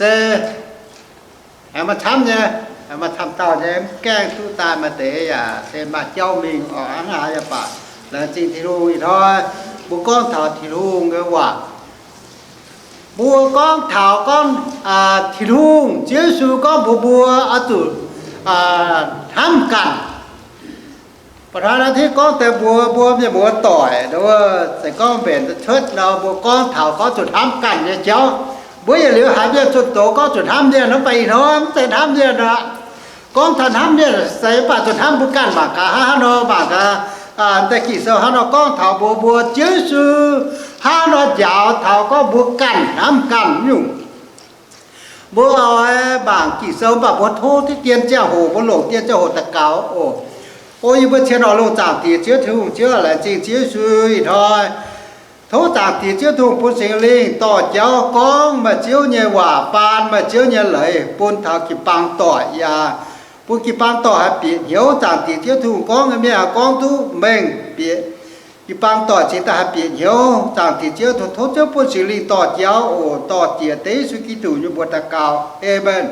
se aengx maaih camv nyei, aengx maaih camv dauh nyei, mv gaengh duqv daaih maaih deix yaac se maaih jauv mingh oc. Hnangv naaic yaac baac laengz zingh Tin-Hungh ih hnoi mbuo gorngv taux Tin-Hungh nyei waac. Mbuo gorngv taux gorngv Tin-Hungh, Ziouv Yesu gorngv mbuox mbuo oix zuqc hnamv ganh. Ba'hnoi naaiv hitv gorngv deix mbuox mbuo mienh muoz-doic, se gorngv mbenc cuotv nor, mbuo gorngv taux gorngv zuqc hnamv ganh nyei jauv. Mbuo yietc liuz haiz mienh zunh doz gorngv zuqc hnamv mienh, mv baac ih hnoi mv zeiz hnamv mienh aqv. Gorngv taux hnamv mienh se mv baac zuqc hnamv mbuo ganh mangc gaax hnangv haaix nor, mangc gaax deix Ging-Sou hnangv nor gorngv taux mbuox mbuo Ziouv Yesu hnangv haaix nor njaaux taux gorngv mbuo ganh hnamv ganh nyungc. Mbuo oix mangc Ging-Sou, mv baac mbuo tov deix dien ziangh hoc, mbuo longc dien ziangh hoc daux gaux oc. O yie mbuo cien oix longc Zaangc Diex Ziouv Tin-Hungh, Ziouv laengz zingh Ziouv Yesu ih hnoi. Tov Zaangc Diex Ziouv Tin-Hungh bun Singx Lingh dorh jauv gorngv meih Ziouv nyei waac, baan meih Ziouv nyei leiz bun taux jiu-baang doic, yaac bun jiu-baang doic haih bieqc hnyouv Zaangc Diex Ziouv Tin-Hungh gorngv nyei mienh haih gorngv duqv mengh bieqc. Jiu-baang doic cingx daaih haih bieqc hnyouv Zaangc Diex Ziouv. Tov Ziouv bun Singx Lingh dorh jauv oc. Dorh jiex deix Yesu Giduc nyei mbuox daux gaux. Aamen.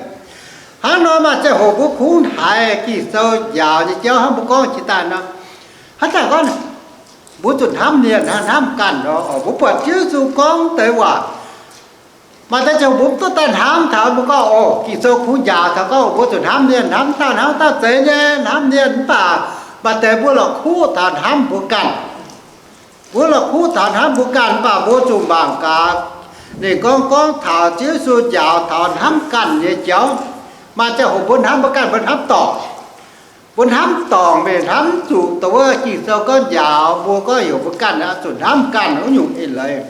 Hnangv nor maaih ziangh hoc mbuo kungx haiz Ging-Sou njaaux nyei jauv hnangv mbuo gorngv jiex daaih nor, haaix zanc gorngv mbuo zuqc hnamv mienh hnangv hnamv ganh nor. Mbuo buatc Ziouv Yesu gorngv deix waac, maaih deix ziangh hoc mbuo mv duqv daaih hnamv taux, mbuo gorngv, o, Ging-Sou kungx njaaux taux gorngv mbuo zuqc hnamv mienh, hnamv dauh hnamv dauh zeiz nyei, hnamv mienh. Mv baac maaih deix mbuo la'kuqv taux hnamv mbuo ganh. Mbuo la'kuqv taux hnamv mbuo ganh, mv baac mbuo zuqc mangc gaax ninh gorngv, gorngv taux Ziouv Yesu njaaux taux hnamv ganh nyei jauv. Maaih ziangh hoc mbuo hnamv mbuo ganh, mbuo hnamv dorngc. Mbuo hnamv dorngc, mv hnamv zuqc dongh wuov Ging-Sou gorngv njaaux mbuo, gorngv heuc mbuo ganh oix zuqc hnamv ganh wuov nyungc eix leiz.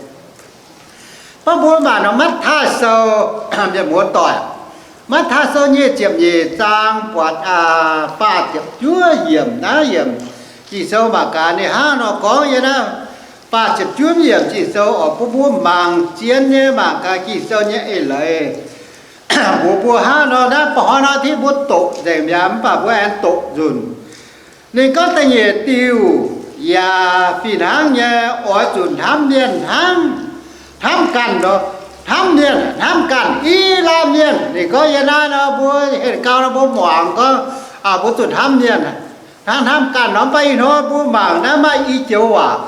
Mv baac mbuo mangc nor Matv^taai Sou, mienh muoz-doic, Matv^taai Sou nyic ziepc nyeic zaang buatc faah ziepc juov yiemc naaiv yiemc. Ging-Sou mangc gaax ninh hnangv nor gorngv yiem naaiv faah ziepc juov yiemc. Ging-Sou oix bun mbuo mangc zien nyei mangc gaax Ging-Sou nyei eix leiz. Mbuox mbuo hnangv nor, naaiv ba'hnoi nor hitv mbuo doqc nzengc mi'aqv, mv baac mbuo aengx doqc nzunc. Ninh gorngv da'nyeic diuh yaac fih hnangv nyei, oix zuqc hnamv mienh hnangv hnamv ganh nor. Hnamv mienh hnamv ganh i laanh mienh. Ninh gorngv yiem naaiv nor mbuo henh gau nor mbuo muangx gorngv mbuo zuqc hnamv mienh hnangv hnamv ganh nor. Mv baac ih hnoi mbuo mangc naaiv maaih i joux waac.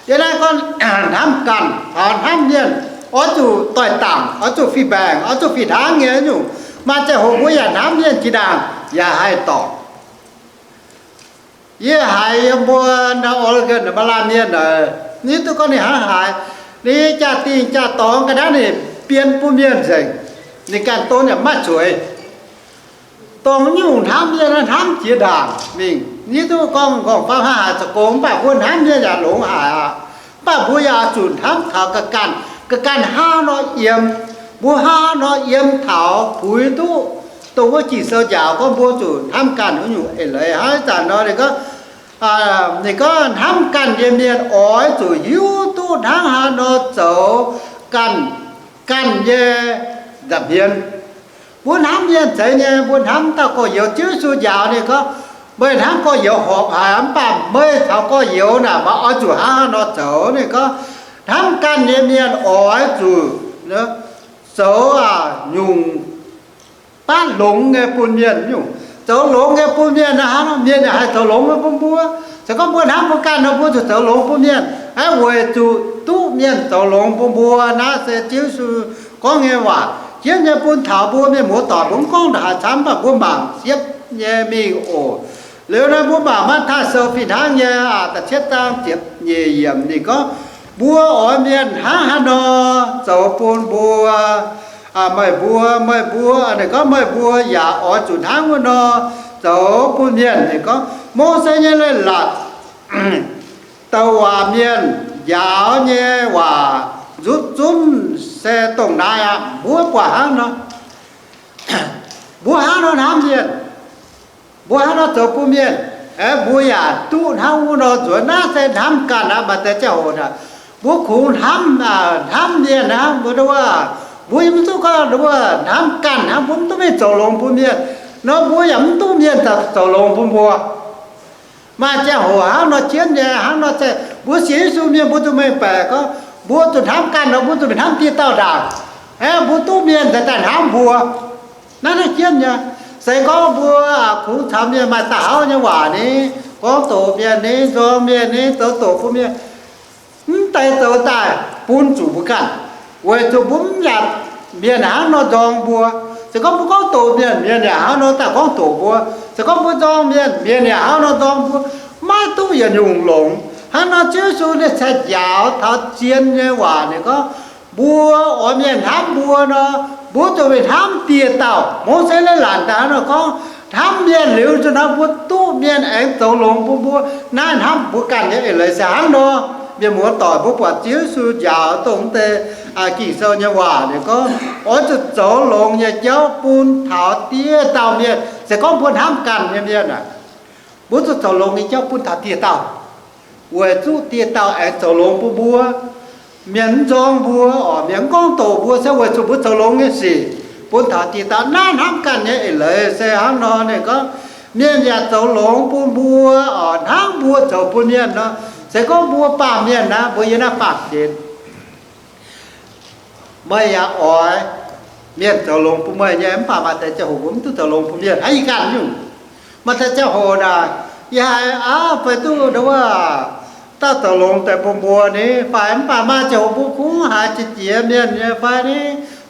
Yiem naaiv gorngv hnamv ganh caux hnamv mienh oix zuqc doix-dangc, oix zuqc fih mbaengc, oix zuqc fih hnangv nyei nyungc. Maaih ziangh hoc mbuo yaac hnamv mienh jiex ndaangc yaac haih dorngc. Yie haiz yiem mbuo nor Oregon maaih laanh mienh, ninh duqv gorngv ninh hnangv haaix, ninh jaa-dingh jaa-dorngx ga'naaiv ninh bien bun mienh nzengc, ninh ganh don yaac maiv zueiz. Dongh nyungc hnamv mienh hnamv jiex ndaangc mingh. Yie duqv gorngv nqorngv-famv hnangv haaix zoux gong, mv baac mbuo hnamv mienh yaac longx haic aqv. Mv baac mbuo yaac zuqc hnamv taux ga'ganh, ga'ganh hnangv nor yiem. Mbuo hnangv nor yiem taux puix duqv dongh wuov Ging-Sou njaaux gorngv mbuo zuqc hnamv ganh wuov nyungc eix leiz. Hnangv ih zanc nor ninh gorngv, ninh gorngv hnamv ganh nyei mienh oix zuqc hiuv duqv hnangv haaix nor zoux ganh, ganh nyei nza'hmien. Mbuo hnamv mienh zeiz nyei, mbuo hnamv dauh gorx-youz. Ziouv Yesu njaaux ninh gorngv, meih hnamv gorx-youz horpc haic, mv baac meih caux gorx-youz naaic maaih oix zuqc hnangv haaix nor zoux. Ninh gorngv hnamv ganh nyei mienh oix zuqc zoux nyungc baav longx nyei bun mienh nyungc. Zoux longx nyei bun mienh naaiv hnangv nor, mienh yaac haih zoux longx nyei bun mbuo. Se gorngv mbuo hnamv mbuo ganh nor, mbuo zuqc zoux longx bun mienh. Aeqv, weic zuqc duqv mienh zoux longx bun mbuo. Naaiv se Ziouv Yesu gorngv nyei waac. Jienv nyei bun taux mbuo mienh muoz-doic, mbuo mv gorngv ndongc haaix camv, mv baac mbuo mangc siepv nyei mingh oc. Liuz naaiv mbuo mangc Matv^taai Sou fih hnangv nyei da'cietv zaang ziepc nyeic yiemc ninh gorngv, mbuo oix mienh hnangv haaix nor zoux bun mbuo, meih mbuo, meih mbuo, ninh gorngv meih mbuo yaac oix zuqc hnangv wuov nor zoux bun mienh. Ninh gorngv Mose nyei leiz-latc douc waac mienh njaaux nyei waac nzutv zunv se dongh naaiv aqv. Mbuo buatc hnangv nor, mbuo hnangv nor hnamv mienh, mbuo hnangv nor zoux bun mienh, aeqv, mbuo yaac duqv hnangv wuov nor nzuonx. Naaiv se hnamv ganh aqv. Maaih deix ziangh hoc naaic, mbuo kungx hnamv, hnamv mienh hnangv, mbuo, mbuo yaac mv duqv gorngv wuov hnamv ganh hnangv, mbuo mv duqv mingh zoux longx bun mienh nor, mbuo yaac mv duqv mienh zoux longx bun mbuo. Maaih ziangh hoc hnangv nor jienv nyei, hnangv nor se mbuo sienx Yesu mienh mbuo zuqc mengh baeqc gorngv mbuo zuqc hnamv ganh nor, mbuo zuqc mingh hnamv dieh dauh ndaangc. Aeqv, mbuo duqv mienh daaih hnamv mbuo, naaiv naaiv jienv nyei. Se gorngv mbuo kungx caux mienh maaih da'hauv nyei waac ni, gorngv doqc mienh ni, nzorng mienh ni, zoux doqc bun mienh, mv deix zoux daaih bun zuqc mbuo ganh, weic zuqc mbuo mv yaac mienh hnangv nor nzorng mbuo. Se gorngv mbuo gorngv doqc mienh, mienh yaac hnangv nor daaih gorngv doqc mbuo. Se gorngv mbuo nzorng mienh, mienh yaac hnangv nor nzorng mbuo. Maiv duqv yietc nyungc longx. Hnangv nor Ziouv Yesu ninh cingx njaaux taux zien nyei waac ninh gorngv, mbuo oix mienh hnamv mbuo nor, mbuo zuqc mingh hnamv dieh dauh. Mose leiz-latc daaih nor gorngv, hnamv mienh liuz nzunc hnoi mbuo duqv mienh aengx zoux longx bun mbuo. Naaiv hnamv mbuo ganh nyei eix leiz se hnangv nor. Mienh muoz-doic, mbuo buatc Ziouv Yesu njaaux dongh deix Ging-Sou nyei waac ninh gorngv, oix zuqc zoux longx nyei jauv bun taux dieh dauh mienh. Se gorngv mbuo hnamv ganh nyei mienh aah, mbuo zuqc zoux longx nyei jauv bun taux dieh dauh, weic zuqc dieh dauh aengx zoux longx bun mbuo. Mienh mv nzorng mbuo oc, mienh mv gorngv doqc mbuo se weic zuqc mbuo zoux longx nyei sic bun taux dieh dauh. Naaiv hnamv ganh nyei eix leiz se hnangv nor. Ninh gorngv, mienh yaac zoux longx bun mbuo oc, hnangv mbuo zoux bun mienh nor. Se gorngv mbuo baamh mienh naaiv, mbuo yiem naaiv baamh gen, meih yaac oix mienh zoux longx bun meih nyei, mv baac maaih deix ziangh hoc mbuo mv duqv zoux longx bun mienh. Hnangv yie ganh nyungc, maaih deix ziangh hoc naaic, yie haiz aav fai duqv ndau wuov, dauh zoux longx deix bun mbuo ni fai, mv baac maaih ziangh hoc mbuo kungx haiz jiex jiex mienh nyei fai ni,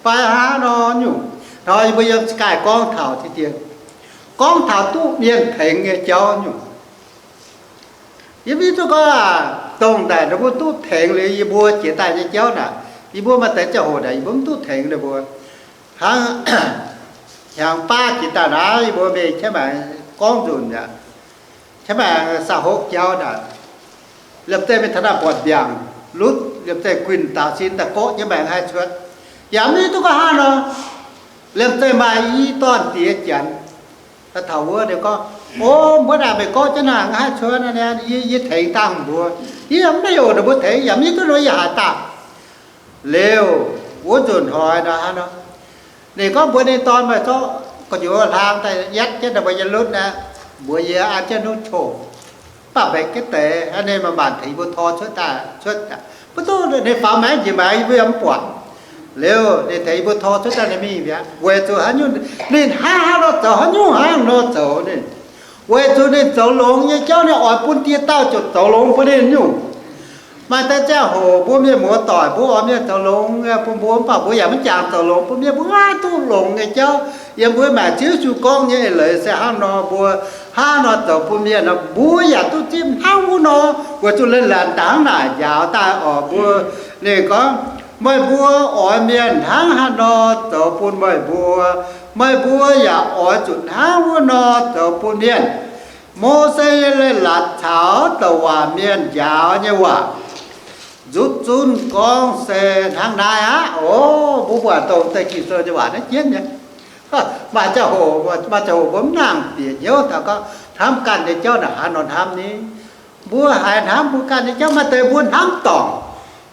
fai hnangv nor nyungc. Hnoi yie mbuo yiem Sky gorngv taux, gorngv taux duqv mienh tengx nyei jauv nyungc. Yie mv hiuv duqv gorngv dongh naaic ninh mbuo duqv tengx liuz yie mbuo jiex daaih nyei jauv naaic, yie mbuo maaih deix ziangh hoc naaic yie mbuo mv duqv tengx ninh mbuo. Hnangv hnyangx baav jiex daaih naaiv, yie mbuo mingh qiex maengx gorngv nzunc aqv, qiex maengx saa hopv jauv naaic, liemh zeih mingh taux naaiv buatc mbiaangc lutv, liemh zeih guinh daaux sin daaih gorqv jienv maengx haih cuotv. Yaac mv hiuv duqv gorngv hnangv nor, liemh zeih maaih i dorn-diex janx, taux wuov ninh gorngv, o, mbuo naaic meih gorqv jienv naaic haih cuotv, yie, yie tengx dangh mbuo, yie yaac mv maiv heuc ninh mbuo tengx, yaac mv hiuv duqv nor yie haaix dauh. Liuz, wuov nzunc hnoi nor, ninh gorngv mbuox ninh dorn, meih zorqv gu'nyuoz hlaang daaih yatv jienv ninh mbuo nyei lutv aqv, mbuox yie an jienv hnyouv qouh. Mv baac mbenc jienv deix, ninh maanc maanc tengx yie mbuo tor cuotv daaih, cuotv daaih. Mv duqv ninh faaux maengx njiec maengx yie mbuo yaac mv buatc. Liuz ninh tengx yie mbuo tor cuotv daaih ninh mingh mi'aqv. Weic zuqc haaix nyungc, ninh hnangv haaix nor zoux, haaix nyungc hnangv nor zoux ninh. Weic zuqc ninh zoux longx nyei jauv ninh oix bun dieh dauh ziouc zoux longx bun ninh nyungc. Maaih deix ziangh hoc mbuo mienh muoz-doic mbuo oix mienh zoux longx bun mbuo, mv baac mbuo yaac maiv jangx zoux longx bun mienh. Mbuo maiv duqv longx nyei jauv. Yiem mbuo maengc Ziouv Yesu gorngv nyei eix leiz se hnangv nor, mbuo hnangv nor zoux bun mienh nor, mbuo yaac duqv zipv hnangv wuov nor. Weic zuqc leiz-latc dangv naaic njaaux daaih oc mbuo. Ninh gorngv, meih mbuo oix mienh hnangv haaix nor zoux bun meih mbuo, meih mbuo yaac oix zuqc hnangv wuov nor zoux bun mienh. Mose nyei leiz-latc caux douc waac mienh njaaux nyei waac nzutv zunv gorngv se hnangv naaiv aqv. O, mbuo buatc dongh deix Ging-Sou nyei waac naaiv jienv nyei. Maaih ziangh hoc, maaih ziangh hoc mbuo mv nangc bieqc hnyouv taux gorngv hnamv ganh nyei jauv naaic hnangv nor hnamv ni. Mbuo haiz hnamv mbuo ganh nyei jauv, maaih deix mbuo hnamv dorngc.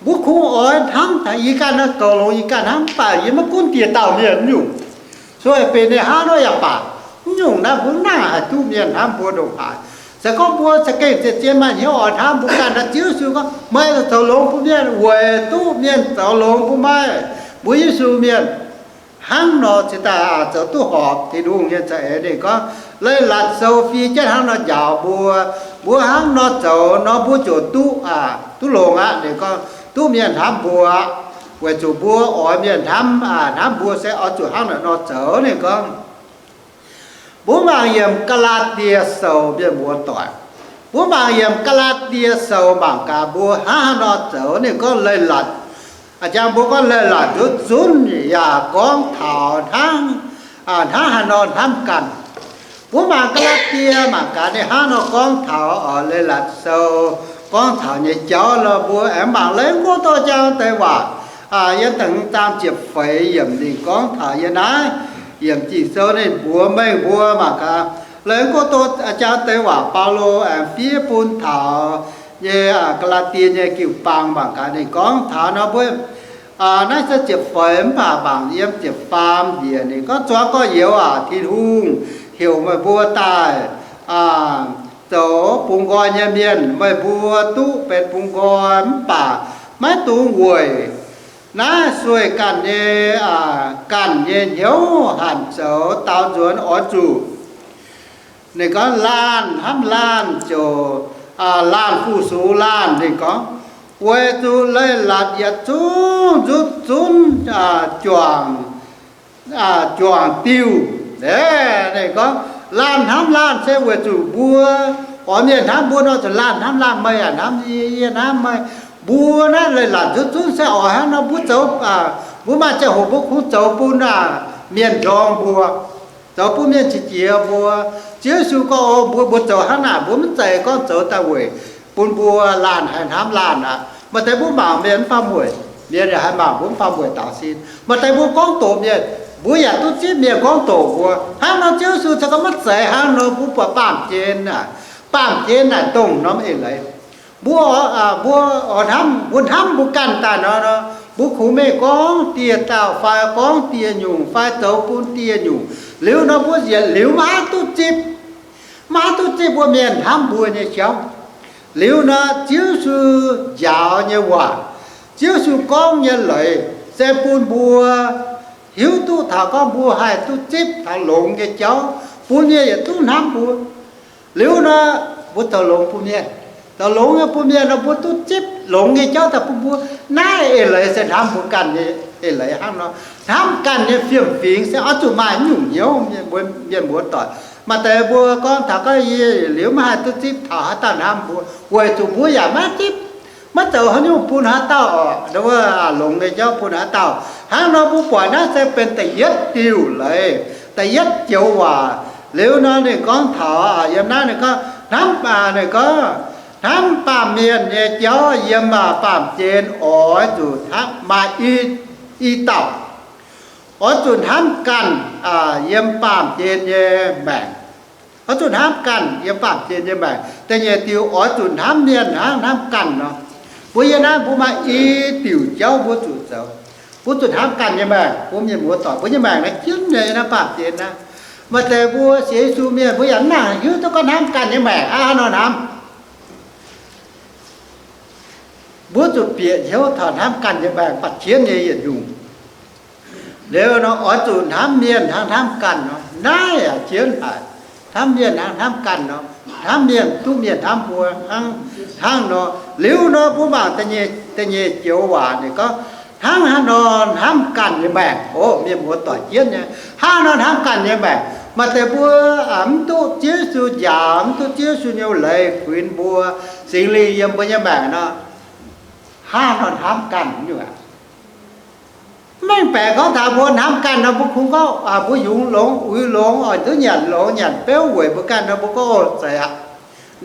Mbuo kungx oix hnamv taux yie ganh naaiv goux longx, yie ganh hnamv, mv baac yie maiv gunv dieh dauh mienh nyungc. Sueih benx ninh hnangv nor yaac baac, mv nyungc naaiv mbuo mv nangc haih duqv mienh hnamv mbuo ndongc haaix. Se gorngv mbuo za'gengh zien-zien maaih hnyouv oix hnamv mbuo ganh naaiv, Ziouv Yesu gorngv, meih zoux longx bun mienh weic duqv mienh zoux longx bun meih. Mbuo Yesu mienh hnangv nor cingx daaih zoux duqv horpc Tin-Hungh nyei za'eix. Ninh gorngv leiz-latc sou fih jienv hnangv nor njaaux mbuo. Mbuo hnangv nor zoux nor mbuo ziouc duqv, duqv longx aqv. Ninh gorngv duqv mienh hnamv mbuo, weic zuqc mbuo oix mienh hnamv, hnamv mbuo se oix zuqc hnangv naaiv nor zoux. Ninh gorngv, mbuo mangc yiem Gaa^laa^die Sou, mienh muoz-doic, mbuo mangc yiem Gaa^laa^die Sou mangc gaax mbuo hnangv haaix nor zoux. Ninh gorngv leiz-latc, a'jang mbuo gorngv leiz-latc nzutv zunv yaac gorngv taux hnangv, hnangv haaix nor hnamv ganh. Mbuo mangc Gaa^laa^die mangc gaax ninh hnangv nor gorngv taux leiz-latc sou gorngv taux nyei jauv nor, mbuo aengx mangc Leih Gunv Go^Dou jang deix waac, yiem da'hmz zaang ziepc feix yiemc ninh gorngv taux yiem naaiv, yiemc Ging-Sou ninh mbuox mengh mbuo mangc gaax. Leih Gunv Go^Dou jang deix waac Baulo aengx fiev bun taux nyei Gaa^laa^die nyei jiu-baang mangc gaax ninh gorngv taux nor mbuo naaiv se ziepc feix mv baac mangc yiem ziepc faam njiec ninh gorngv, Zuangx gorx-youz aac, Tin-Hungh heuc meih mbuo daaih zoux bungx nqoi nyei mienh. Meih mbuo duqv benx bungx nqoi mv baac maiv dungx weic Naaiv sueih ganh nyei, ganh nyei hnyouv hanc zoux daaux nzuonx oix zuqc, ninh gorngv laanh hnamv laanh ziouc laanh fu-sux laanh. Ninh gorngv, weic zuqc leiz-latc yietc zungv nzutv zunv juangc, juangc diuh. Ninh gorngv laanh hnamv laanh se weic zuqc mbuo, oix mienh hnamv mbuo nor zuqc laanh hnamv laanh. Meih yaac hnamv yie, yie hnamv meih. Mbuo naaiv leiz-latc nzutv zunv se oix hnangv nor mbuo zoux, mbuo maaih ziangh hoc mbuo kungx zoux bun mienh ndorm mbuo, zoux bun mienh qiex jiez mbuo. Ziouv Yesu gorngv, o, mbuo, mbuo zoux hnangv naaic, mbuo maiv zeiz gorngv zoux daaih weic bun mbuo laanh haih hnamv laanh aqv. Maaih deix mbuo mangc mienh mv faam-mueic, mienh yaac haih mangc mbuo mv faam-mueic daaux sin. Maaih deix mbuo gorngv doqc mienh, mbuo yaac duqv zipv mienh gorngv doqc mbuo. Hnangv nor Ziouv Yesu se gorngv maiv zeiz hnangv nor, mbuo buatc baamh gen aac, baamh gen naaic dongh norm eix leiz. Mbuo, mbuo oix hnamv, mbuo hnamv mbuo ganh daaih nor, mbuo kungx mingh gorngv dieh dauh fai gorngv dieh nyungc fai zoux bun dieh nyungc, liuz nor mbuo yietc liuz maiv haih duqv zipv, maiv haih duqv zipv mbuo mienh hnamv mbuo nyei jauv. Liuz nor Ziouv Yesu njaaux nyei waac, Ziouv Yesu gorngv nyei leiz se bun mbuo hiuv duqv taux gorngv mbuo haih duqv zipv taux longx nyei jauv, bun mienh yietc zungv hnamv mbuo. Liuz nor, mbuo zoux longx bun mienh, zoux longx nyei bun mienh nor, mbuo duqv zipv longx nyei jauv daaih bun mbuo. Naaiv eix leiz se hnamv mbuo ganh nyei eix leiz hnangv nor. Hnamv ganh nyei fiem-fingx se oix zuqc maaih nyungc hnyouv, mienh mbuo, mienh muoz-doic. Maaih deix mbuo gorngv taux gorngv yie liuz maiv haih duqv zipv taux haaix dauh hnamv mbuo, weic zuqc mbuo yaac maiv zipv, maiv zoux haaix nyungc bun haaix dauh oc, longx nyei jauv bun haaix dauh. Hnangv nor mbuo buatc naaiv se benx da'yietv diuh leiz, da'yietv joux waac. Liuz nor ninh gorngv taux yiem naaiv ninh gorngv hnamv, ninh gorngv hnamv baamh mienh nyei jauv yiem baamh gen oix zuqc maaih i dauh, oix zuqc hnamv ganh yiem baamh gen nyei maengc. Oix zuqc hnamv ganh yiem baamh gen nyei maengc. Da'nyeic diuh oix zuqc hnamv mienh hnangv hnamv ganh nor. Mbuo yiem naaiv mbuo maaih i diuc jauv mbuo zuqc zoux. Mbuo zuqc hnamv ganh nyei maengc. Mbuo mienh muoz-doic, mbuo nyei maengc naaiv jienv nyei naaiv baamh gen naaiv. Maaih deix mbuo sienx Yesu mienh mbuo yaac mv nangc hiuv duqv gorngv hnamv ganh nyei maengc hnangv haaix nor hnamv. Mbuo zuqc bieqc hnyouv taux hnamv ganh nyei maengc baac jienv nyei yietc nyungc. Liuz nor oix zuqc hnamv mienh hnangv hnamv ganh nor. Naaiv yaac jienv haic. Hnamv mienh hnangv hnamv ganh nor. Hnamv mienh duqv mienh hnamv mbuo hnangv, hnangv nor. Liuz nor mbuo mangc da'nyeic joux waac ninh gorngv hnangv haaix nor hnamv ganh nyei maengc. O, mienh muoz-doic jienv nyei, hnangv haaix nor hnamv ganh nyei maengc. Maaih deix mbuo mv duqv Ziouv Yesu njaaux, mv duqv Ziouv Yesu nyei leiz kuinx mbuo, Singx Lingh yiem mbuo nyei maengc nor, hnangv haaix nor hnamv ganh nyei maengc? Maiv baeqc gorngv taux mbuo hnamv ganh nor, mbuo kungx gorngv mbuo yungz longx, uix longx, oix duqv nyanc longx, nyanc beuv weic mbuo ganh nor, mbuo gorngv, o, zeiz aqv.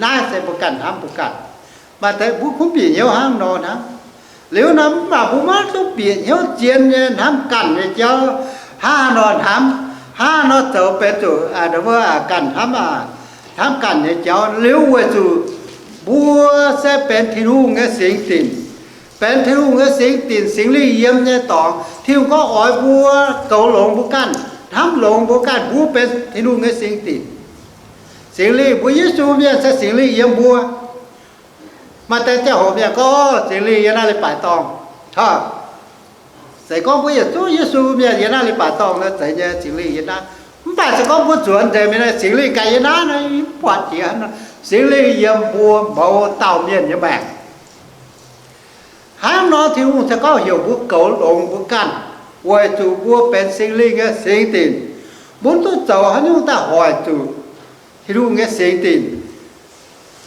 Naaiv se mbuo ganh hnamv mbuo ganh. Maaih deix mbuo kungx bieqc hnyouv hnangv nor hnangv. Liuz nor mv baac mbuo maiv duqv bieqc hnyouv zien nyei hnamv ganh nyei jauv. Hnangv haaix nor hnamv, hnangv haaix nor zoux benx zuqc ganh hnamv, hnamv ganh nyei jauv. Liuz weic zuqc mbuo se benx Tin-Hungh nyei singx dinc, benx Tin-Hungh nyei singx dinc, Singx Lingh yiem nyei dorngx. Tin-Hungh gorngv oix mbuo goux longx mbuo ganh, hnamv longx mbuo ganh. Mbuo benx Tin-Hungh nyei singx dinc. Singx Lingh, mbuo Yesu mienh se Singx Lingh yiem mbuo. Maaih deix ziangh hoc mienh gorngv, Singx Lingh yiem naaiv leiz-baaix dorngh. Se gorngv mbuo yietc zungv Yesu mienh yiem naaiv leiz-baaix dorngh nor, zeiz nyei, Singx Lingh yiem naaiv. Mv baac se gorngv mbuo nzuonx nzengc mingh nor, Singx Lingh ganh yiem naaiv nor, mv buatc jiex hnangv nor. Singx Lingh yiem mbuo mouz dauh mienh nyei maengc. Hnangv nor Tin-Hungh se gorngv heuc mbuo goux longx mbuo ganh, weic zuqc mbuo benx Singx Lingh nyei singx dinc. Mbuo mv duqv zoux haaix nyungc daaih hoic zuqc Tin-Hungh nyei singx dinc.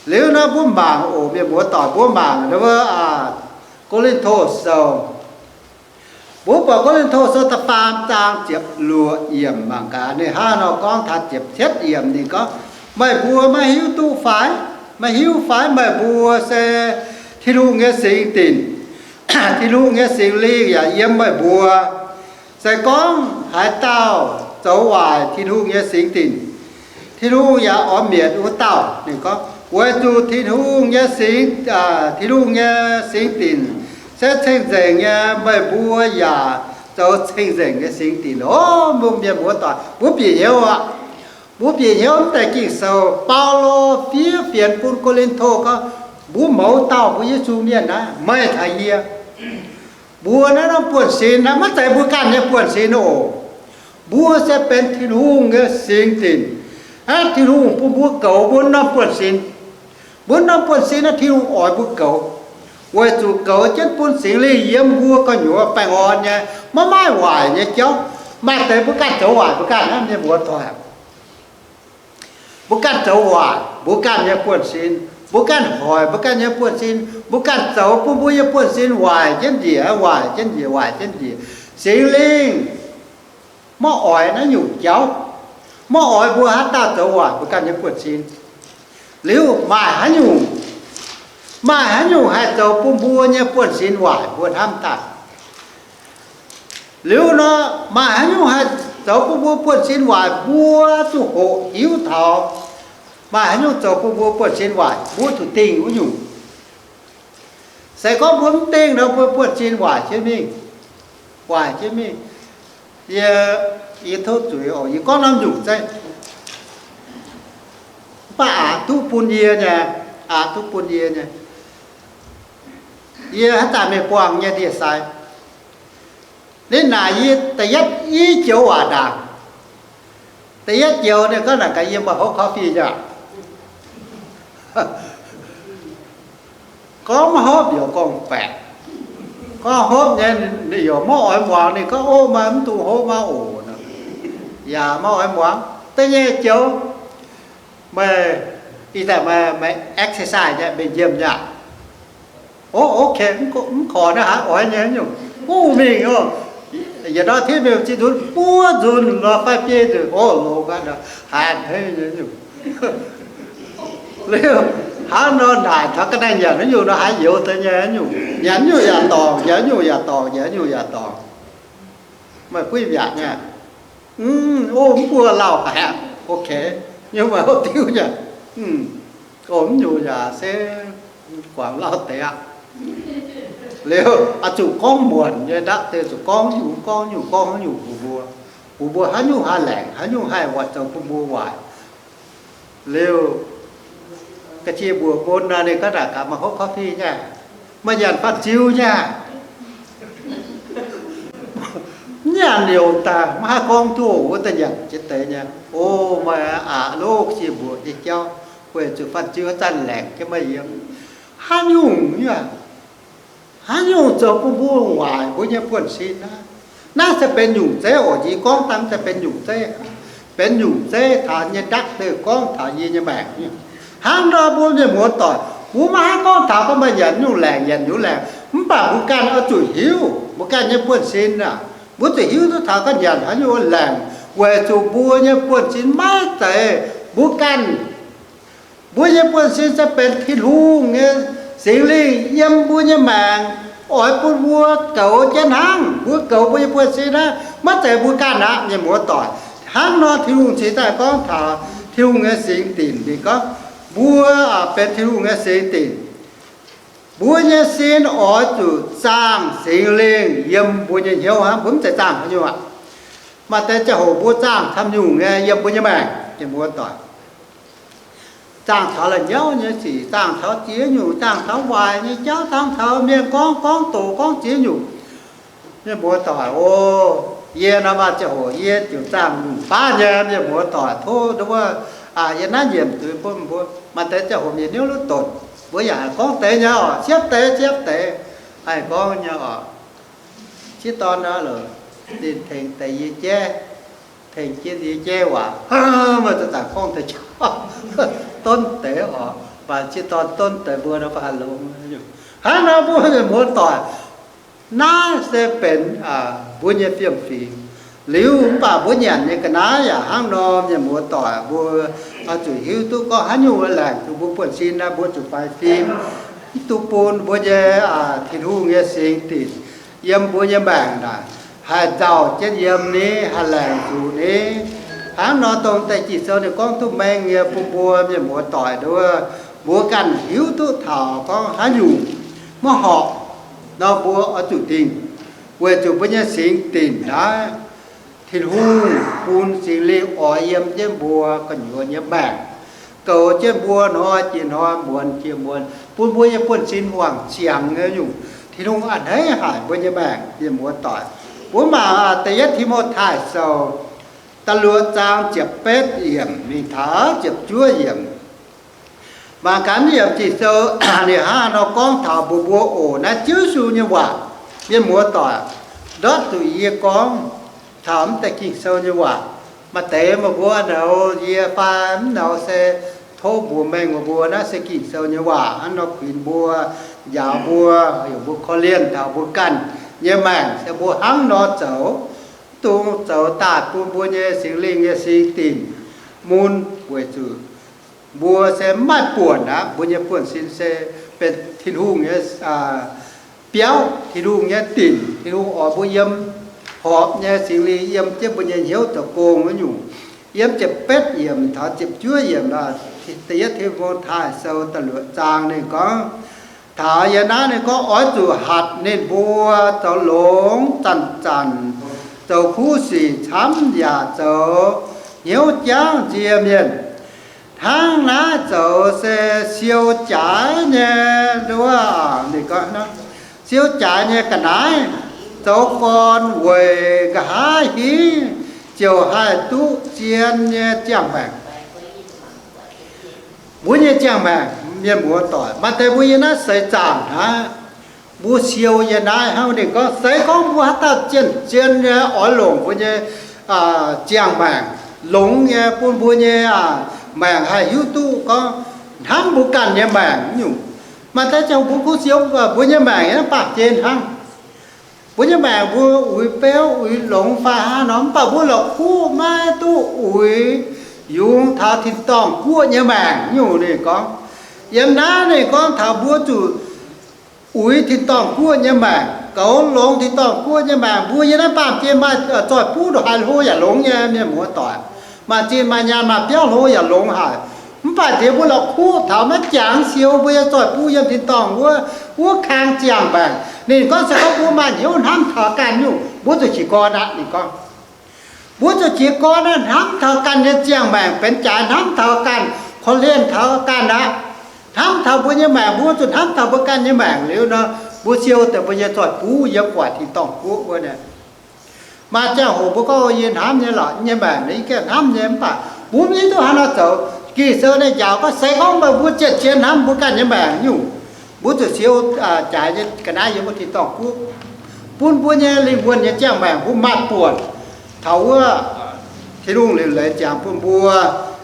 Liuz nor mbuo mangc oc, mienh muoz-doic, mbuo mangc Ko^lin^to Sou. Mbuo buatc Ko^lin^to Sou da'faam zaang ziepc luoqc yiemc mangc gaax ninh hnangv nor gorngv. Taux ziepc cietv yiemc ninh gorngv, meih mbuo maiv hiuv duqv fai? Maiv hiuv fai meih mbuo se Tin-Hungh nyei singx dinc? Tin-Hungh nyei Singx Lingh yaac yiem meih mbuo. Se gorngv haaix dauh zoux waaic Tin-Hungh nyei singx dinc, Tin-Hungh yaac oix mietc wuov dauh. Ninh gorngv, weic zuqc Tin-Hungh nyei singx, Tin-Hungh nyei singx dinc se cing-nzengc nyei. Meih mbuo yaac zoux cing-nzengc nyei singx dinc oc. Mbuo mienh muoz-doic, mbuo bieqc hnyouv aqv. Mbuo bieqc hnyouv mv deix Ging-Sou, Baulo fiev fienx bun Ko^lin^to gorngv, mbuo mouz dauh mbuo Yesu mienh naaiv, meih caux yie, Mbuo naaiv norm buonv-sin naaiv maiv zeiz mbuo ganh nyei buonv-sin oc. Mbuo se benx Tin-Hungh nyei singx dinc. Aav, Tin-Hungh bun mbuo goux mbuo norm buonv-sin. Mbuo norm buonv-sin naaiv Tin-Hungh oix mbuo goux, weic zuqc goux jienv bun Singx Lingh yiem mbuo gu'nyuoz baengh orn nyei, maiv maaih waaic nyei jauv. Maaih deix mbuo ganh zoux waaic mbuo ganh naaiv, mienh muoz-doic. Mbuo ganh zoux waaic mbuo ganh nyei buonv-sin, mbuo ganh hoic mbuo ganh nyei buonv-sin, mbuo ganh zoux bun mbuo nyei buonv-sin waaic jienv njiec, waaic jienv njiec, waaic jienv njiec. Singx Lingh maiv oix naaiv nyungc jauv, maiv oix mbuo haaix dauh zoux waaic mbuo ganh nyei buonv-sin. Liuz maaih haaix nyungc, maaih haaix nyungc haih zoux bun mbuo nyei buonv-sin waaic mbuo hnamv daaih? Liuz nor, maaih haaix nyungc haih zoux bun mbuo buonv-sin waaic mbuo zuqc hoqc hiuv taux. Maaih haaix nyungc zoux bun mbuo buonv-sin waaic mbuo zuqc dingh wuov nyungc? Se gorngv mbuo mv dingh nor, mbuo buonv-sin waaic jienv mingh, waaic jienv mingh. Yie, yie tov zuiz oc, yie gorngv norm nyungc zeiv, mv baac aqc duqv bun yie nyei, aqc duqv bun yie nyei. Yie haaix zanc mingh buangh nyei ndie-sai, ninh naaic yie da'yietv i joux waac ndaangc. Da'yietv joux ninh gorngv naaic gaax yie maaih hopv coffee nyei aqv. Gorngv maiv hopv yaac gorngv-baeqc. Gorngv hopv nyei ninh yaac maiv oix muangx. Ninh gorngv, Ov, meih mv dungx hopv maah oc. Yaac maiv oix muangx. Da'nyeic joux, Meih, ih zanc meih, meih exercise nyei, meih njiemh nyei aqv? Ov, ok, mv korc naaiv haaix oix nyei nyungc, mv mingh oc. Yietc ndortv tiuv mingh zinh nzunc buov nzunc nor fai biei nzunc, ov, longx aqv, haiz a'hneiv nyei nyungc. Liuz hnangv nor naaic taux ga'naaiv nyanc haaix nyungc nor haiz youx deix nyei nyungc, nyanc nyungc yaac dorngc, nyanc nyungc yaac dorngc, nyanc nyungc yaac dorngc. Meih buov yiem yaac nyei. Mv, ov, mv buov lauh haic aqv. Ok, nyungc maaih hopv diuv nyei. Ov, mv nyungc yaac se guangc lauh deix aqv. Liuz oix zuqc gorngv muonc nyei, ndapv deix zuqc gorngv nyungc, gorngv nyungc, gorngv haaix nyungc bun mbuo, bun mbuo haaix nyungc haih laengc, haaix nyungc haih zoux bun mbuo waaic. Liuz ga'sie mbuoqc mun nor, ninh gorngv naaic gaax, Meih hopv coffee nyei? Meih nyanc fanh ziu nyei? Mv nyanc liouc daaih maiv haih gorngv duqv wuov deix nyanc jiex deix nyei. O, meih aqc loh ga'sie mbuoqc nyei jauv, weic zuqc fanh ziu haaix zanc laengc jienv meih yiem. Haaix nyungc nyei? Haaix nyungc zoux bun mbuo waaic mbuo nyei buonv-sin naaiv? Naaiv se benx nyungc zeiv oc. Yie gorngv dangh se benx nyungc zeiv, benx nyungc zeiv taux nyei ndapv deix gorngv taux yie nyei maengc. Hnangv nor mbuo mienh muoz-doic, mbuo maiv haih gorngv taux gorngv meih nyanc nyungc laengc, nyanc nyungc laengc, mv baac mbuo ganh oix zuqc hiuv mbuo ganh nyei buonv-sin aac. Mbuo zuqc hiuv duqv taux gorngv nyanc haaix nyungc laengc, weic zuqc mbuo nyei buonv-sin maiv zeiz mbuo ganh. Mbuo nyei buonv-sin se benx Tin-Hungh nyei Singx Lingh yiem mbuo nyei maengc oix bun mbuo goux jienv hnangv. Mbuo goux mbuo nyei buonv-sin naaiv maiv zeiz mbuo ganh aqv, mienh muoz-doic. Hnangv nor Tin-Hungh cingx daaih gorngv taux Tin-Hungh nyei singx dinc, ninh gorngv mbuo benx Tin-Hungh nyei singx dinc. Mbuo nyei sin oix zuqc zaangh Singx Lingh yiem mbuo nyei hnyouv hnangv, mbuo mv zeiz zaangh haaix nyungc aqv. Maaih deix ziangh hoc mbuo zaangh camv nyungc nyei yiem mbuo nyei maengc, mienh muoz-doic. Zaangh taux la'nyauv nyei sic, zaangh taux ziex nyungc, zaangh taux waaic nyei jauv, zaangh taux mienh gorngv, gorngv doqc, gorngv ziex nyungc. Mienh muoz-doic o, yie nor maaih ziangh hoc yie ziouc zaangh nyungc baav nyei, mienh muoz-doic. Tov wuov, yie naaiv nyiemc zuiz bun mbuo. Maaih deix ziangh hoc mienh niouv luv donc, mbuo yaac haih gorngv deix nyei oc, siepv deix, siepv deix, haih gorngv nyei oc. Sieqv dorn nor, ninh tengx deix yie jaiv, tengx jienv yie jaiv waac, meih za'gengh gorngv deix jauv donv deix oc. Mv baac sieqv dorn donv deix mbuo nor mv haih longx. Hnangv nor mbuo mienh muoz-doic, naaiv se benx mbuo nyei fiem-fingx. Liuz mv baac mbuo nyanc nyei ga'naaiv yaac hnangv nor, mienh muoz-doic, mbuo oix zuqc hiuv duqv gorngv haaix nyungc laengc zuqc mbuo buonv-sin naaiv, mbuo zuqc faix fim, mv dungx bun mbuo nyei Tin-Hungh nyei singx dinc yiem mbuo nyei maengc naaic haih nzauh jienv yiem ni, haih laengc zuqc ni. Hnangv nor dongh deix Ging-Sou ninh gorngv duqv mengh nyei bun mbuo mienh muoz-doic nduov, mbuo ganh hiuv duqv taux gorngv haaix nyungc maiv horpc nor mbuo oix zuqc dingh, weic zuqc mbuo nyei singx dinc naaiv Tin-Hungh bun Singx Lingh oix yiem jienv mbuo gu'nyuoz nyei maengc, goux jienv mbuo hnoi jiex hnoi, muonz jiex muonz, bun mbuo nyei buonv-sin wangc ziangx nyei nyungc. Tin-Hungh a'hneiv haic mbuo nyei maengc, mienh muoz-doic. Mbuo mangc da'yietv Ti^mo^tai Sou da'luoqc zaang ziepc betv yiemc mingh taux ziepc juov yiemc. Mangc gaax, yiem Ging-Sou ninh hnangv nor gorngv taux mbuox mbuo oc. Naaiv Ziouv Yesu nyei waac, mienh muoz-doic, ndortv zuqc yie gorngv taux mv deix Ging-Sou nyei waac. Maaih deix meih mbuo nouz yie fai mv nouz se tov mbuox mengh meih mbuo, naaiv se Ging-Sou nyei waac hnangv nor kuinx mbuo, njaaux mbuo, heuc mbuo korv-lienh taux mbuo ganh nyei maengc se mbuo hnangv nor zoux, mv dungx zoux daaih bun mbuo nyei Singx Lingh nyei sing dinc mun, weic zuqc mbuo se mv maaih buonc aqv. Mbuo nyei buonv-sin se benx Tin-Hungh nyei biauv, Tin-Hungh nyei dinc. Tin-Hungh oix mbuo yiem, horpc nyei Singx Lingh yiem jienv mbuo nyei hnyouv zoux gong wuov nyungc. Yiem ziepc betv yiemc taux ziepc juov yiemc, da'yietv Ti^mo^tai Sou da'luoqc zaang ninh gorngv, taux yiem naaiv ninh gorngv oix zuqc hatc ninh mbuo zoux longx zanc-zanc, zoux kuv sic camv yaac zoux hnyouv jangv nzie mienh. Hnangv naaiv zoux se siou jaaix nyei, wuov, ninh gorngv siou jaaix nyei ga'naaiv, zoux gorn weic nqa'haav hingv ziouc haih duqv zien nyei ziangh maengc. Mbuo nyei ziangh maengc, mienh muoz-doic, maaih deix mbuo yiem naaiv seix zaangc hnangv, mbuo siou yiem naaiv hnangv. Ninh gorngv se gorngv mbuo haaix dauh zien-zien nyei oix longc mbuo nyei ziangh maengc, longx nyei bun mbuo nyei maengc haih hiuv duqv gorngv hnamv mbuo ganh nyei maengc nyungc. Maaih deix ziangh hoc mbuo kuv siou mbuo nyei maengc yiem naaiv baamh gen hnangv. Mbuo nyei maengc mbuo uix beuv uix longx fai hnangv nor, mv baac mbuo la'kuqv maiv duqv uix yungz taux tin-dorngh guoqv nyei maengc nyungc. Ninh gorngv, yiem naaiv ninh gorngv taux mbuo zuqc uix tin-dorngh guoqv nyei maengc, goux longx tin-dorngh guoqv nyei maengc. Mbuo yiem naaiv baamh gen maaih zoih buv ndongc haaix hlo yaac longx nyei, mienh muoz-doic. Maaih zinh maaih nyaanh maaih biauv hlo yaac longx haic. Mv baac nziex mbuo la'kuqv taux maiv jangx siou mbuo nyei zoih buv yiem tin-dorngh wuov, wuov kang ziangh maengc. Ninh gorngv se gorngv mbuo maaih hnyouv hnamv taux ganh nyungc, mbuo zuqc jiez gorn aqv. Ninh gorngv mbuo zuqc jiez gorn aqv, hnamv taux ganh nyei ziangh maengc benx jaaix, hnamv taux ganh, korv-lienh taux ganh aqv. Hnamv taux mbuo nyei maengc, mbuo zuqc hnamv taux mbuo ganh nyei maengc liuz nor, mbuo siou deix mbuo nyei zoih buv yiem buatc tin-dorngh guoqv wuov naaic. Maaih ziangh hoc mbuo gorngv, yie hnamv nyei lorqc, nyei maengc yie gengh hnamv nyei, mv baac mbuo mv hiuv duqv haaix nor zoux. Ging-Sou ninh njaaux gorngv se gorngv meih mbuo zien-zien hnamv mbuo ganh nyei maengc nyungc, mbuo zuqc siou jaaix nyei ga'naaiv yiem wuov tin-dorngh guoqv, bun mbuo nyei lingh wuonh nyei ziangh maengc mbuo maaih buonc. Taux wuov Tin-Hungh liuc leiz ziangx bun mbuo,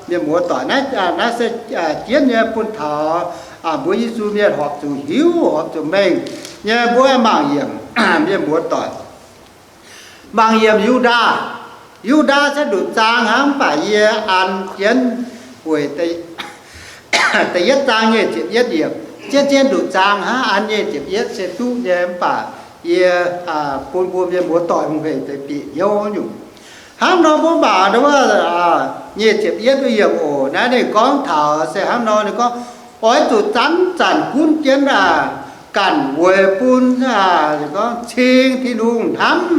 mienh muoz-doic. Naaiv, naaiv se jienv nyei bun taux mbuo Yesu mienh horpc zuqc hiuv, horpc zuqc mengh nyei. Mbuo mangc yiemc, mienh muoz-doic, mangc yiemc Yu^ndaa. Yu^ndaa se nduqc zaang hnangv, mv baac yie an jienv weic da'yietv zaang nyic ziepc yietv yiemc. Zien-zien nduqc zaang hnangv, an nyic ziepc yietv se duqv nyei, mv baac yie bun mbuo mienh muoz-doic hungh hec deix bieqc hnyouv nyungc. Hnangv nor mbuo mangc wuov nyic ziepc yietv yiemc oc. Naaiv ninh gorngv taux se hnangv nor, ninh gorngv, oix zuqc zanc-zanc gunv jienv ganh weic bun, ninh gorngv, cing Tin-Hungh hnamv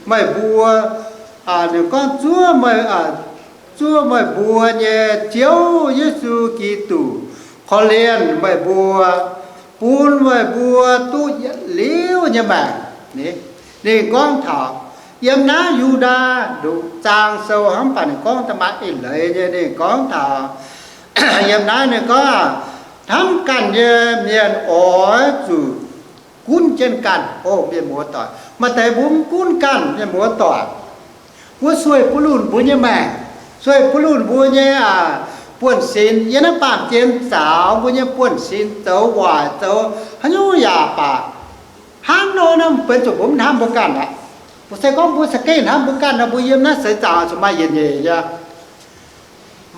meih mbuo. Ninh gorngv, zuov meih, zuov meih mbuo nyei Ziouv Yesu Giduc korv-lienh meih mbuo, bun meih mbuo duqv yietc liuz nyei maengc. Ninh gorngv taux yiem naaiv Yu^ndaa nduqc zaang sou hnangv, mv baac ninh gorngv da'maah eix leiz nyei. Ninh gorngv taux yiem naaiv ninh gorngv, hnamv ganh nyei mienh oix zuqc gunv jienv ganh. O mienh muoz-doic, maaih deix mbuo mv gunv ganh, mienh muoz-doic. Mbuo sueih bun lunh mbuo nyei maengc, sueih bun lunh mbuo nyei buonv-sin. Yiem naaiv baamh gen zaux mbuo nyei buonv-sin zoux waaic zoux haaix nyungc yaac baac, hnangv nor naaiv benx zuqc mbuo mv hnamv mbuo ganh aqv. Mbuo se gorngv mbuo za'gengh hnamv mbuo ganh nor, mbuo yiem naaiv seix zaangc zuqc maaih yietc nyeic nyei,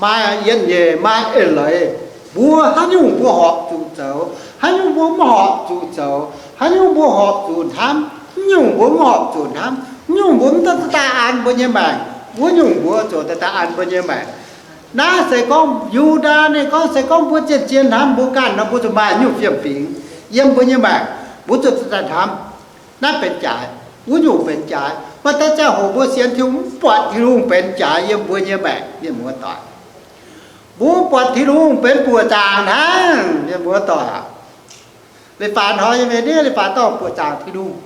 maaih yietc nyeic, maaih eix leiz. Mbuo haaix nyungc mbuo horpc zuqc zoux, haaix nyungc mbuo mv horpc zuqc zoux, haaix nyungc mbuo horpc zuqc hnamv, haaix nyungc mbuo mv horpc zuqc hnamv, haaix nyungc mbuo mv daaih an mbuo nyei maengc, wuov nyungc mbuo zoux daaih an mbuo nyei maengc. Naaiv se gorngv Yu^ndaa ninh gorngv, se gorngv mbuo zien-zien hnamv mbuo ganh nor, mbuo zuqc maaih nyungc fiem-fingx yiem mbuo nyei maengc, mbuo zuqc daaih hnamv. Naaiv benx jaaix, wuov nyungc benx jaaix. Maaih deix ziangh hoc mbuo sienx Tin-Hungh mv buatc Tin-Hungh benx jaaix yiem mbuo nyei maengc, mienh muoz-doic. Mbuo buatc Tin-Hungh benx buoqc zaangc hnangv, mienh muoz-doic. Leiz-baaix hnoi nyei mienh, leiz-baaix dorh buoqc zaangc Tin-Hungh,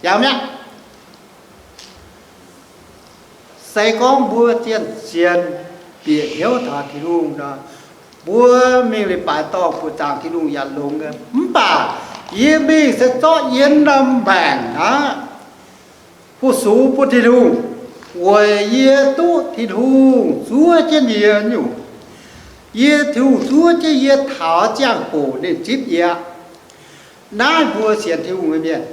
yaac mi'aqv. Se gorngv mbuo zien sienx, bieqc hnyouv taux Tin-Hungh nor, mbuo mingh leiz-baaix dorh buoqc zaangc Tin-Hungh yaac longx. Mv baac yie mingh se zorqv yie norm maengc aqv, fu-sux bun Tin-Hungh, weic yie duqv Tin-Hungh zuov jienv yie nyungc. Yie, Tin-Hungh zuov jienv yie taux ziangh hoc ninh zipv yie. Naaiv mbuo sienx Tin-Hungh nyei mienh,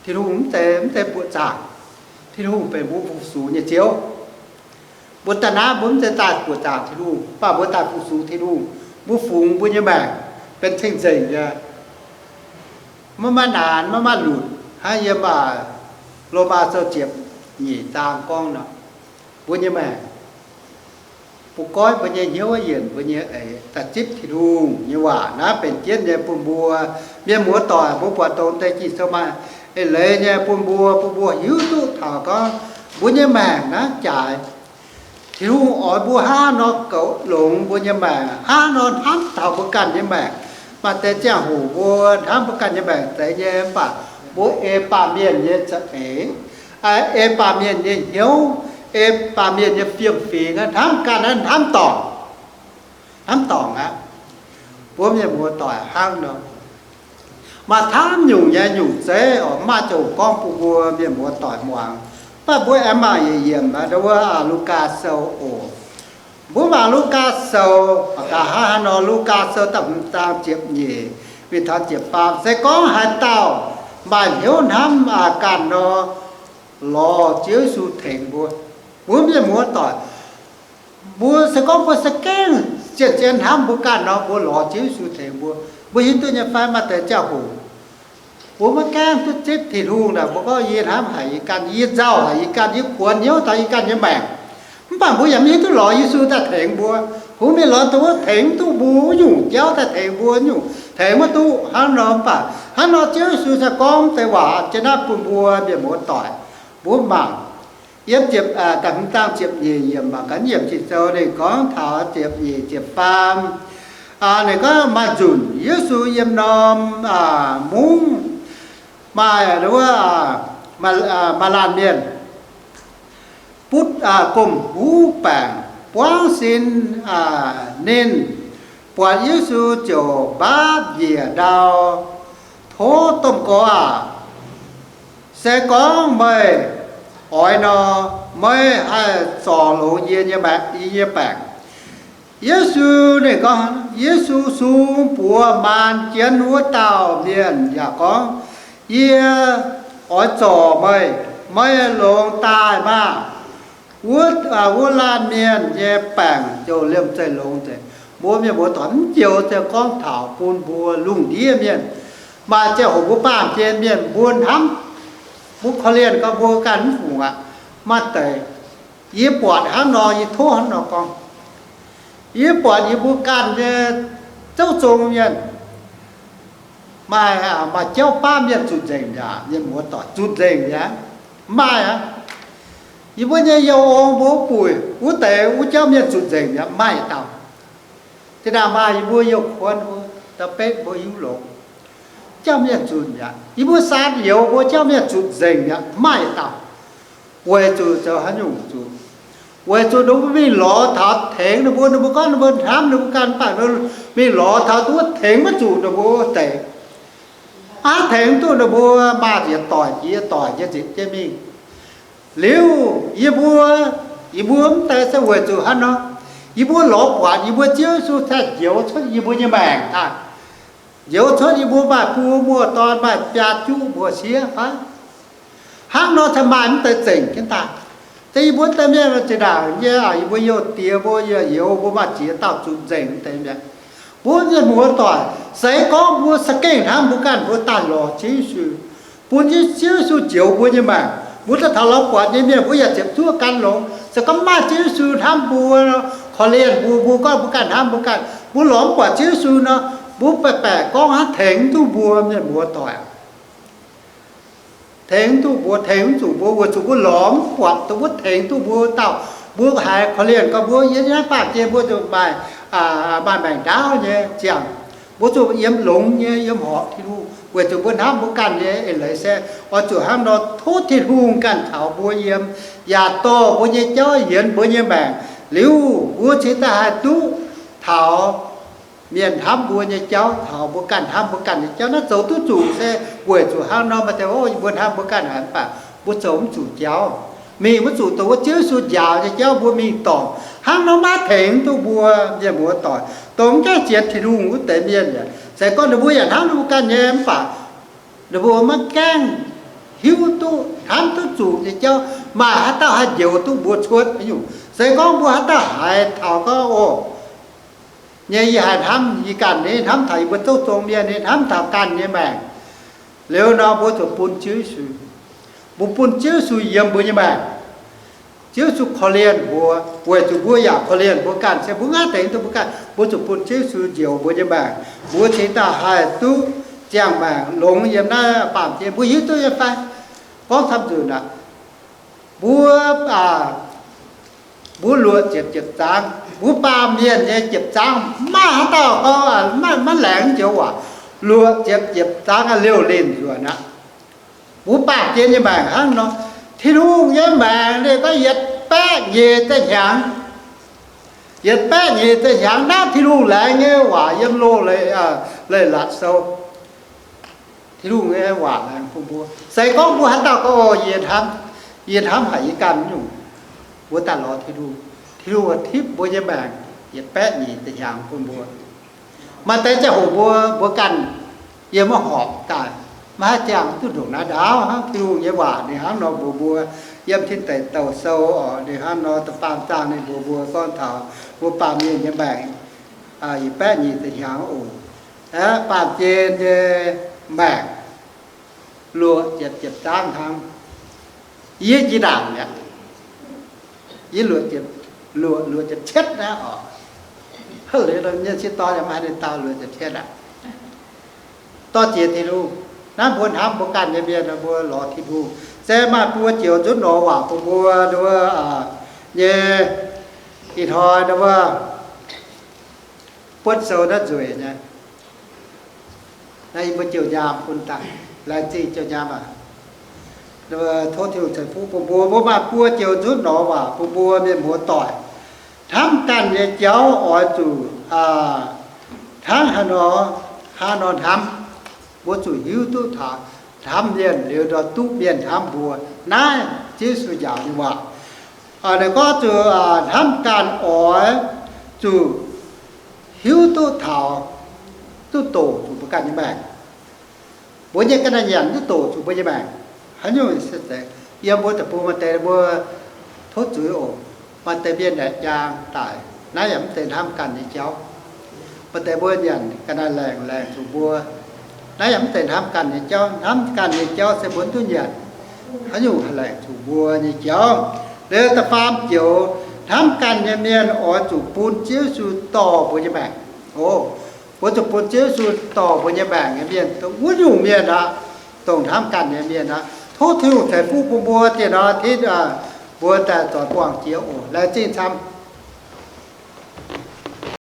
Tin-Hungh mv zeiz, mv zeiz buoqc zaangc. Tin-Hungh benx mbuo fu-sux nyei Ziouv. Mbuo daaih naaiv mbuo mv zeiz daaih buoqc zaangc Tin-Hungh, mv baac mbuo daaih fu-sux Tin-Hungh. Mbuo fungx mbuo nyei maengc benx cing-nzengc nyei, maiv maaih naanc, maiv maaih lunc. Hnangv yiem, aa, Lomaa Sou ziepc nyeic zaang gorngv nor, mbuo nyei maengc, bun goiv mbuo nyei hnyouv yienc mbuo nyei eix daaih zipv Tin-Hungh nyei waac. Naaiv benx jienv nyei bun mbuo mienh muoz-doic, mbuo buatc dongh deix Ging-Sou maaih eix leiz nyei bun mbuo, bun mbuo hiuv duqv taux gorngv mbuo nyei maengc naaiv jaaix, Tin-Hungh oix mbuo hnangv nor goux longx mbuo nyei maengc, hnangv nor hnamv taux mbuo ganh nyei maengc. Maaih deix ziangh hoc mbuo hnamv mbuo ganh nyei maengc zeiz nyei, mv baac mbuo ei baamh mienh nyei za'eix, ei baamh mienh nyei hnyouv, ei baamh mienh nyei fiem-fingx, hnamv ganh naaiv hnamv dorngc, hnamv dorngc aqv. Mbuo mienh muoz-doic hnangv nor, maaih camv nyungc nyei nyungc zeiv oc, maaih ziouc gorngv bun mbuo mienh muoz-doic muangx. Mv baac mbuo aengx mangc yietc yiemc wuov Lugaa Sou oc. Mbuo mangc Lugaa Sou, aa, nqa'haav haaix nor, Lugaa Sou da'hmz zaang ziepc nyeic mingh taux ziepc faam. Se gorngv haaix dauh maaih hnyouv hnamv, aa, ganh nor, lorz Ziouv Yesu tengx mbuo. Mbuo mienh muoz-doic, mbuo se gorngv mbuo se gengh zien-zien hnamv mbuo ganh nor, mbuo lorz Ziouv Yesu tengx mbuo. Mbuo hiuv duqv nyei fai maaih deix ziangh hoc mbuo maiv gaengh duqv zipv Tin-Hungh naaic, mbuo gorngv, yie hnamv haic yie ganh, yie nzauh haic yie ganh, yie kuonx hnyouv taux yie ganh nyei maengc. Mv baac mbuo yaac maiv hiuv duqv lorz Yesu daaih tengx mbuo. Kungx mingh lorz dongh wuov tengx duqv mbuo wuov nyungc jauv daaih tengx mbuo nyungc, tengx maiv duqv hnangv nor. Mv baac hnangv nor Ziouv Yesu se gorngv deix waac jienv naaiv bun mbuo mienh muoz-doic mbuo mangc. Yiem ziepc, aa, da'hmz zaang ziepc nyeic yiemc, mangc gaax yiemc Ging-Sou ninh gorngv taux ziepc nyeic ziepc faam. Aa, ninh gorngv maaih nzunc Yesu yiem norm, aa, mungv, maaih, wuov, aa, maaih, aa, maaih laanh mienh butv, aa, gomh huv baengc buangv sin, aa, ninh. Buatc Yesu ziouc mbaapv njiec ndau, Tov domh Gorx aah! Se gorngv meih oix nor, meih haih zorc longx yie nyei, yie nyei baengc. Yesu, ninh gorngv, Yesu sung buoz maan jienv wuov dauh mienh yaac gorngv, Yie oix zorc meih. Meih longx daaih maah! Wuov, aa, wuov laanh mienh nyei baengc ziouc liemh zeih longx nzengc. Mbuo mienh muoz-doic, mv joux se gorngv taux bun mbuo lungh ndiev mienh. Maaih ziangh hoc mbuo baamh gen mienh mbuo hnamv, mbuo korv-lienh gorngv mbuo ganh mv fungc aqv. Maaih deix, yie buatc hnangv nor, yie tov hnangv nor gorngv. Yie buatc yie mbuo ganh nyei zouv zong mienh, maaih, maaih jauv baav mienh zuqc nzengc mi'aqv, mienh muoz-doic, zuqc nzengc mi'aqv. Maaih aqv. Yie mbuo nyei youh ong mbuo wuov buic wuov deix wuov jauv mienh zuqc nzengc mi'aqv, maaih dauh. Zinh ndaangc maaih yie mbuo youh kuonv mbuo, da'betv mbuo hiuv longx, jauv mienh zuqc mi'aqv. Yie mbuo saan youz mbuo jauv mienh zuqc nzengc mi'aqv, maaih dauh. Weic zuqc zoux haaix nyungc zuqc? Weic zuqc ninh mbuo mingh lorz taux tengx ninh mbuo, ninh mbuo gorngv ninh mbuo hnamv ninh mbuo ganh, mv baac mingh lorz taux duqv wuov tengx maiv zuqc ninh mbuo wuov deix. Aav tengx duqv ninh mbuo maaih ziex doic jiex doic nyei nzipc jienv mingh. Liuz yie mbuo, yie mbuo mv deix se weic zuqc hnangv nor, yie mbuo lorz buatc yie mbuo Ziouv Yesu cingx njoux cuotv yie mbuo nyei maengc daaih, njoux cuotv yie mbuo maaih buo muoz-dorn, maaih biaa juqv mbuo sieqv fai? Hnangv nor cingx maaih mv deix zengc jienv daaih. Se yie mbuo deix mienh zinh ndaangc nyei, yie mbuo youh diex mbuo, yie youz mbuo maaih ziex dauh zuqc nzengc mv deix mienh. Mbuo mienh muoz-doic, se gorngv mbuo za'gengh hnamv mbuo ganh, mbuo daaih lorz Ziouv Yesu, bun Ziouv Yesu njoux mbuo nyei maengc, mbuo daaih taux lorz buatc nyei mienh mbuo yaac ziepc zuoqv gan longx. Se gorngv maaih Ziouv Yesu hnamv mbuo, korv-lienh mbuo, mbuo gorngv mbuo ganh hnamv mbuo ganh, mbuo lorz mv buatc Ziouv Yesu nor, mbuo baeqc baeqc gorngv hnangv tengx mv duqv mbuo mienh muoz-doic. Tengx mv duqv mbuo, tengx mv zuqc mbuo, weic zuqc mbuo lorz mv buatc dongh wuov tengx duqv mbuo dauh. Mbuo haiz korv-lienh gorngv mbuo yiem naaiv baamh gen mbuo zuqc maaih, maaih maengc ndaauv nyei ziangh. Mbuo zuqc yiem longx nyei, yiem horpc Tin-Hungh weic zuqc mbuo hnamv mbuo ganh nyei eix leiz se oix zuqc hnangv nor tov Tin-Hungh ganh caux mbuo yiem, yaac dorh mbuo nyei jauv yienx mbuo nyei maengc liuz, mbuo cingx daaih haih duqv taux mienh hnamv mbuo nyei jauv, taux mbuo ganh hnamv mbuo ganh nyei jauv. Naaiv zoux duqv zuqc se weic zuqc hnangv nor maaih deix, o, mbuo hnamv mbuo ganh haic mv baac mbuo zoux mv zuqc jauv. Mingh mbuo zuqc dongh wuov Ziouv Yesu njaaux nyei jauv mbuo mingh dorngc. Hnangv nor maiv tengx duqv mbuo mienh muoz-doic, dongh mv gaengh sienx Tin-Hungh wuov deix mienh yaac se gorngv ninh mbuo yaac hnamv ninh mbuo ganh nyei mv baac ninh mbuo maiv gaengh hiuv duqv hnamv duqv zuqc nyei jauv maaih haaix dauh haih njoux duqv mbuo cuotv nyungc. Se gorngv mbuo haaix dauh haiz taux gorngv, o, nyei yie haih hnamv yie ganh nyei, hnamv taux yie mbuo zouv zong mienh nyei, hnamv taux ganh nyei maengc, liuz nor mbuo zuqc bun Ziouv Yesu. Mbuo bun Ziouv Yesu yiem mbuo nyei maengc. Ziouv Yesu korv-lienh mbuo weic zuqc mbuo yaac korv-lienh mbuo ganh, se mbuo maiv tengx duqv mbuo ganh. Mbuo zuqc bun Ziouv Yesu njoux mbuo nyei maengc, mbuo cingx daaih haih duqv ziangh maengc longx yiem naaiv baamh gen. Mbuo hiuv duqv nyei fai? Gorngv camv nzunc aqv. Mbuo, mbuo luoqc ziepc jiepc zaangv, mbuo baamh mienh nyei jiepc zaangv, maiv maaih haaix dauh gorngv maiv, maiv laengz joux waac. Luoqc ziepc jiepc zaangv liouh linh nzuonx aqv. Mbuo baamh gen nyei maengc hnangv nor, Tin-Hungh nyei maengc ninh gorngv yietc baeqv nyeic deix hnyangx. Yietc baeqv nyeic deix hnyangx naaiv Tin-Hungh laengz nyei waac yiem loz, Leiz-Latc Sou. Tin-Hungh nyei waac laengz bun mbuo. Se gorngv mbuo haaix dauh gorngv, o, yie hnamv, yie hnamv haic yie ganh nyungc, mbuo daaih lorz Tin-Hungh, Tin-Hungh tipv mbuo nyei maengc yietc baeqv nyeic deix hnyangx bun mbuo. Maaih deix ziangh hoc mbuo, mbuo ganh yiem maiv horpc daaih, maiv haih ziangh duqv ndongc naaiv ndaauv hnangv. Tin-Hungh nyei waac ninh hnangv nor mbuox mbuo, yiem Tin Deic Douh Sou oc, ninh hnangv nor da'faam zaang ninh mbuox mbuo gorngv taux mbuo baamh mienh nyei maengc yietc baeqv nyeic deix hnyangx oc. Aeqv, baamh gen nyei maengc luoqc ziepc jiepc zaangv hnangv. Yie jiex ndaangc mi'aqv. Yie luoqc ziepc, luoqc, luoqc ziepc cietv naaiv oc. Liuz mienh sieqv dorn yaac maaih ninh dauh luoqc ziepc cietv aqv. Dorh jiex Tin-Hungh. Naaiv mbuo hnamv mbuo ganh nyei mienh, mbuo lorz Tin-Hungh. Se maaih buo joux nzutv norz waac bun mbuo, wuov, nyei, ih hnoi wuov buonv sou naaiv nzueic nyei. Naaiv yie mbuo jouh nyaam bun daaih, laengz zingh jouh nyaam aac. Tov Tin-Hungh ceix fuqv bun mbuo. Mbuo maaih buo joux nzutv norz waac bun mbuo mienh muoz doic. Hnamv ganh nyei jauv oix zuqc hnangv haaix nor, hnangv haaix nor hnamv. Mbuo zuqc hiuv duqv taux hnamv mienh liuz ndorm duqv mienh hnamv mbuo. Naaiv Ziouv Yesu njaaux nyei waac. Ninh gorngv zuqc hnamv ganh oix zuqc hiuv duqv taux, duqv doqc zuqc mbuo ganh nyei maengc. Mbuo nyei ga'naaiv nyanc duqv doqc zuqc mbuo nyei maengc. Haaix nyungc se zeiz, yiem mbuo deic-bung maaih deix mbuo tov zuiz oc. Maaih deix mienh aengx jaang daic, naaiv yaac mv zeiz hnamv ganh nyei jauv. Maaih deix mbuo nyanc ga'naaiv laengc, laengc zuqc mbuo, naaiv yaac mv zeiz hnamv ganh nyei jauv. Hnamv ganh nyei jauv se mbuo mv duqv nyanc haaix nyungc haih laengc zuqc mbuo nyei jauv. Liuz da'faam joux, hnamv ganh nyei mienh oix zuqc bun Ziouv Yesu dorh mbuo nyei maengc. O, mbuo zuqc bun Ziouv Yesu dorh mbuo nyei maengc nyei mienh, wuov nyungc mienh aqv, dongh hnamv ganh nyei mienh aqv. Tov Tin-Hungh ceix fuqv bun mbuo dieh nor, mbuo daaih zoux buangh jiex oc. Laengz zingh camv.